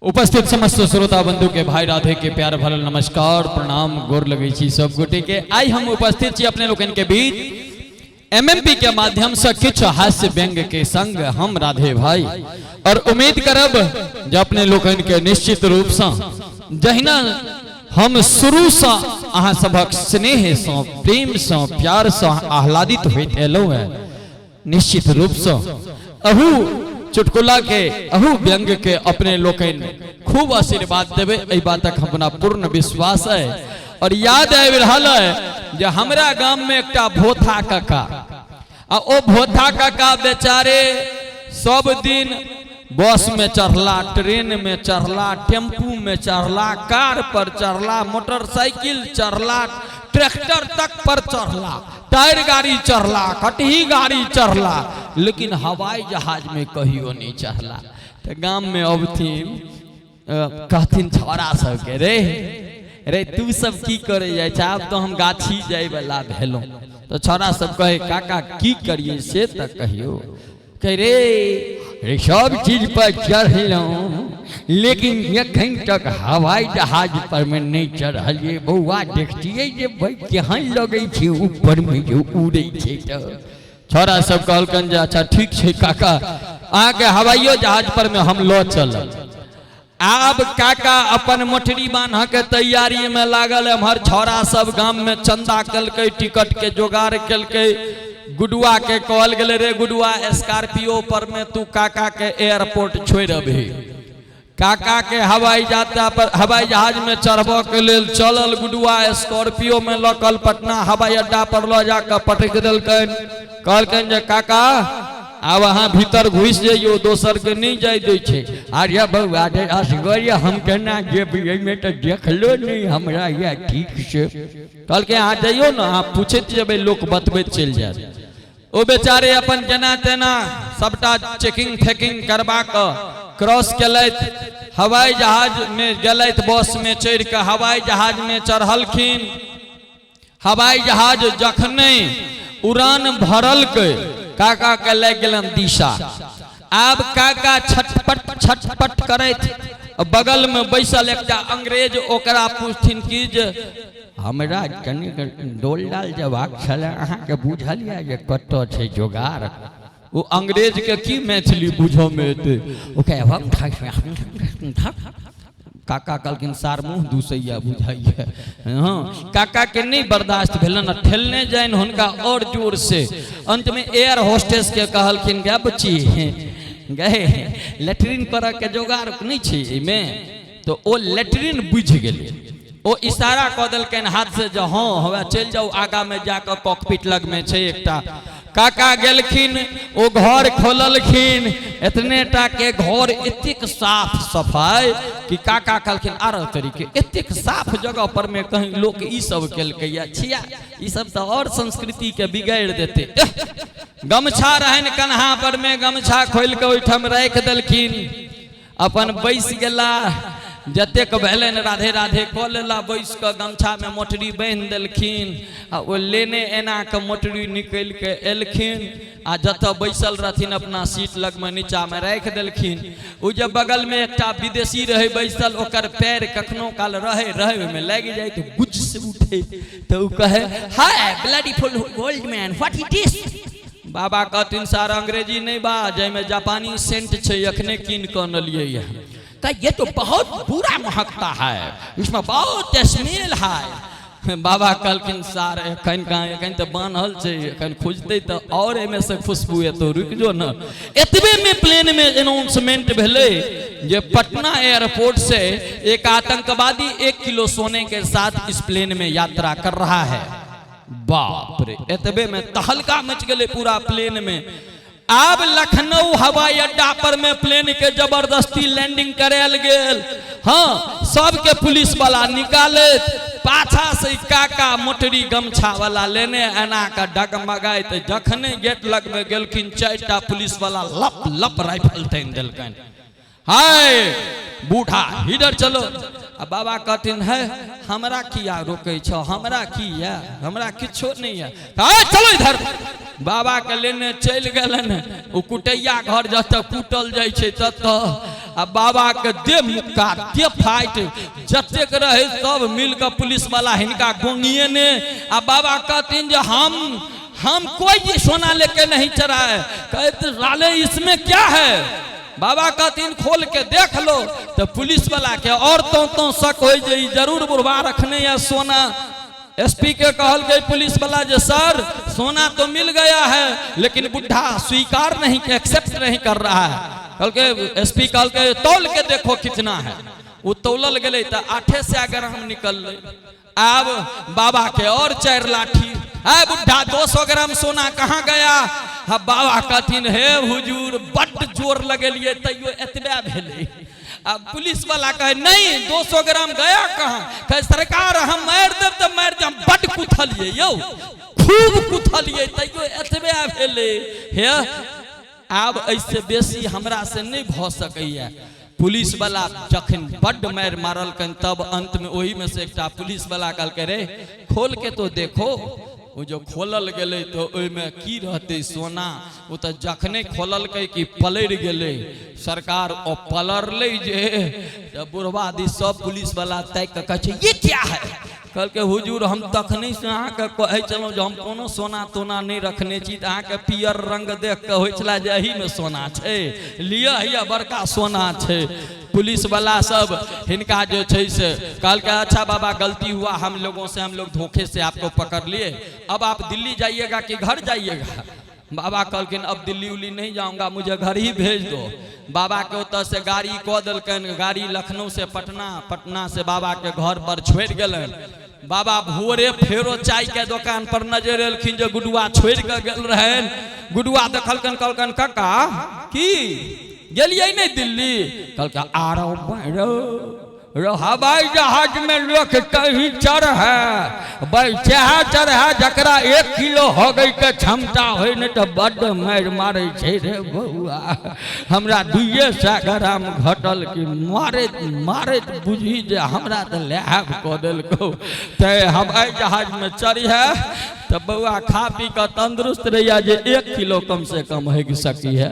उपस्थित समस्त श्रोता बंधु के भाई राधे के प्यार भरल नमस्कार, प्रणाम, गोर लगै छी सब गोटे के। आइ हम उपस्थित छी अपने लोकनि के बीच एमएमपी के माध्यम से किछु हास्य व्यंग्य के संग हम राधे भाई, और उम्मीद करब जे अपने लोकनि के निश्चित रूप से जहिना हम शुरू से अहाँ सभक स्नेह से, प्रेम से, प्यार से आह्लादित होइत एलहुँ हैं, निश्चित रूप से अहू चुटकुला के, अहू व्यंग्य के अपने लोकनि खूब आशीर्वाद देबै, एहि बातक हमरा पूर्ण विश्वास है। और याद आबि रहल है जे हमरा गाम में एकटा भोथा काका, आ ओ भोथा काका बेचारे सब दिन बस में चढ़ला, ट्रेन में चढ़ला, टेम्पू में चढ़ला, कार पर चढ़ला, मोटरसाइकिल चढ़ला, ट्रैक्टर तक पर चढ़ला, टायर गाड़ी चढ़ला, कटही गाड़ी चढ़ला, लेकिन हवाई जहाज में कहियो नहीं चढ़ला। तो गाम में अबथिन कहथिन छौड़ा सबके, रे रे तू सब की करे जाइ छै, आब तो हम गाछी जाय वाला भेलहुँ। तो छौड़ा सब कहे, काका की करिए से तऽ कहियो। कहे, रे रे सब चीज पर चढ़लहुँ लेकिन एखन तक हवाई जहाज पर में नहीं चढ़लियै। बौआ देखतियै जे भाई केहन लगै छै ऊपर में जे उड़ै छै। तऽ छौड़ा सब कहलकनि जे अच्छा ठीक छै काका, अहाँके हवाइयो जहाज पर में हम लऽ चलब। आब काका अपन मोटरी बान्ह के तैयारी में लागल। एम्हर छौड़ा सब गाम में चंदा केलकै, टिकट के जोगाड़ केलकै। गुडुआ के कहल गेलै, रे गुडुआ स्कॉर्पियो पर में तू काका के एयरपोर्ट छोड़ि अबही। काका के हवाई यात्रा पर, हवाई जहाज में चढ़बऽ के लेल चलल गुडुआ, स्कॉर्पियो में लऽ कऽ पटना हवाई अड्डा पर लऽ जाकऽ पटकि देलकनि। कहलकनि जे काका आब अहाँ भीतर घुसि जइयौ, दोसर के नहि जाय दै छै। अरे बौआ रे असगर हम केना जेबै, एहिमे तऽ देखलो नहि हमरा यऽ ठीक से। कहलकै अहाँ जइयौ ने, अहाँ पूछैत जेबै, लोक बतबैत चलि जायत। ओ बेचारे अपन जेना तेना सबटा चेकिंग फेकिंग करबा कऽ क्रॉस केलथि, हवाई जहाज में गेलथि, बस में चढ़ि कऽ हवाई जहाज में चढ़लखिन। हवाई जहाज जखने उड़ान भरलकै, काका के लागि गेलनि दिशा। आब काका छटपट छटपट करैत, बगल में बैसल एकटा अंग्रेज ओकरा पूछथिन कि जे हमरा कनिक डोल डाल जबाक छलै, अहाँके बुझल यऽ जे कतऽ छै जोगाड़? ओ अंग्रेज के की मैथिली बुझऽ में एतै? ओ कहे, काका कहलखिन सार मुँह दूसैया बुझाइया। हँ, काका के नहीं बर्दाश्त भेलन, ठेलने जाइन हुनका और जोर से। अंत में एयर होस्टेस के कहलखिन, गे बच्ची गए, लेटरिन करऽ के जोगाड़ नहीं छै एहिमे? तो ओ लेटरिन बुझि गेलै, ओ इशारा कऽ देलकनि हाथ से जे हँ हवे चलि जाउ, आगा में जाकऽ कॉकपिट लग में छै एकटा। काका गेलखिन, ओ घर खोललखिन, एतने टा के घर, एतेक साफ सफाई कि काका कहलखिन आर तरीके एतेक साफ जगह पर में कहीं लोक ई सब केलकैया, छिया ई सब तऽ और संस्कृति के बिगाड़ि देते। गमछा रहनि कन्हा पर में, गमछा खोलि कऽ ओहिठाम राखि देलखिन, अपन बैस गेला। जतेक भेलनि राधे राधे कऽ लेला, बैस कऽ गमछामे मोटरी बान्हि देलखिन आ ओ लेने एना कऽ मोटरी निकलि कऽ एलखिन आ जतऽ बैसल रहथिन अपना सीट लगमे नीचामे राखि देलखिन। ओ जे बगलमे एकटा विदेशी रहै बैसल, ओकर पैर कखनो काल रहै रहै ओहिमे लागि जाइ तऽ गुज से उठे, तऽ ओ कहै, hi bloody full old man, what is this? बाबा कहथिन सर अंग्रेजी नहीं बा, जाहिमे जापानी सेंट छै, अखने कीन कऽ अनलियै यऽ। कहे ये तो बहुत बुरा महकता है, इसमें बहुत स्मेल है। बाबा कहलखिन सार एखन कहाँ, एखन तऽ बान्हल छै, एखन खुजतै तऽ और एहिमे से खुशबू एतौ, रुकि जो ने। एतबे में प्लेन में अनाउंसमेंट भेलै जे पटना एयरपोर्ट से एक आतंकवादी 1 किलो सोने के साथ इस प्लेन में यात्रा कर रहा है। बाप रे, एतबे में तहलका मच गेलै पूरा प्लेन में। आब लखनऊ हवाई अड्डा पर में प्लेन के जबरदस्ती लैंडिंग करायल गेल। हाँ, सबके पुलिस वाला निकालैत, पाछा से काका मोटरी गमछा वाला लेने एना के डगमगाइत जखने गेट लग में गेलखिन, 4टा पुलिस वाला लप लप राइफल तानि देलकनि। हाय बूढ़ा इधर चलो। आ बाबा कहथिन है हमरा किया रोकै छौ, हमरा की यऽ, हमरा किछो नहीं यऽ, हाय चलो इधर। बाबा के लेने चलि गेलनि ओ कुटैया घर जतऽ कूटल जाइ छै ततऽ। आ बाबा के दे मुक्का दे फाइट, जतेक रहे सब मिल के पुलिस वाला हिनका गोंगिए ने। आ बाबा कहथिन जे हम कोई सोना लेके नहीं चढ़ा है। कहते साले इसमें क्या है? बाबा कहथिन खोल के देख लो। तो पुलिस वाला के और तो शक हो जे जरूर बुढ़वा रखने या सोना। एसपी के कहल गई पुलिस वाला जे सर सोना तो मिल गया है, लेकिन बुढ़ा स्वीकार नहीं, एक्सेप्ट नहीं कर रहा है। कहलके एसपी कहलके तौल के देखो कितना है। वो तौलल गेलै तऽ 800 ग्राम निकललै। आब बाबा के और 4 लाठी, है बुढ़ा 200 ग्राम सोना कहाँ गया? हाँ बाबा कहथिन हे हुजूर बड्ड जोर लगेलिए तैयो एतबे भेलै। अब पुलिस वाला कहे नहीं 200 ग्राम गया कहाँ? कहे सरकार हम मारि देब तऽ मारि देब, हम बड्ड कुथलिए यौ, खूब कुथलिए तैयो एतबे भेलै। हे आब एहिसँ बेसी हमरा से नहीं भऽ सकैया। पुलिस वाला जखन बड्ड मारि मारलकनि तब अंत में ओही में से एकटा पुलिस वाला कहलकै रे खोल के तो देखो। ओ जो खोलल गेलै तऽ ओहिमे की रहतै सोना? ओ तऽ जखने खोललकै कि पलड़ि गेलै। सरकार ओ पलड़लै जे तऽ बुढ़वा दी सब पुलिस वाला ताकि कऽ कहै छै ये क्या है? कहलकै हुजूर हम तखने से अहाँके कहै छलहुँ जे हम कोनो सोना तोना नहि रखने छी, तऽ अहाँके पियर रंग देख कऽ होइ छलै जे एहिमे सोना छै, लिअ हैया बड़का सोना छै। पुलिस वाला सब हिनका जे छै से कहलकै अच्छा बाबा गलती हुआ हम लोगों से, हम लोग धोखे से आपको पकड़ लिए, अब आप दिल्ली जाइएगा कि घर जाइएगा? बाबा कहलखिन अब दिल्ली उल्ली नहीं जाऊंगा, मुझे घर ही भेज दो। बाबा के ओतऽ से गाड़ी कऽ देलकनि, गाड़ी लखनऊ से पटना, पटना से बाबा के घर पर छोड़ि गेलनि। बाबा भोरे फेरो चाय के दोकान पर नजर एलखिन जे गुडुआ छोड़ि कऽ गेल रहनि। गुडुआ देखलकनि, कहलकनि काका की गेलियै नहि दिल्ली? कहलकै आरो बारो हवाई जहाज में लोग कहीं चढ़ है बैठे है चढ़ है, जकरा 1 किलो हो गई के क्षमता हो नहीं तो बड्ड मारि मारे छै रे बउआ। हमरा 200 ग्राम घटल कि मारैत मारैत बुझी जे हमरा तऽ लहब कऽ देलकौ। ते हवाई जहाज में चढ़ी है तऽ बउआ खा पी कऽ तंदुरुस्त रहिया जे 1 किलो कम से कम होइक सकी है।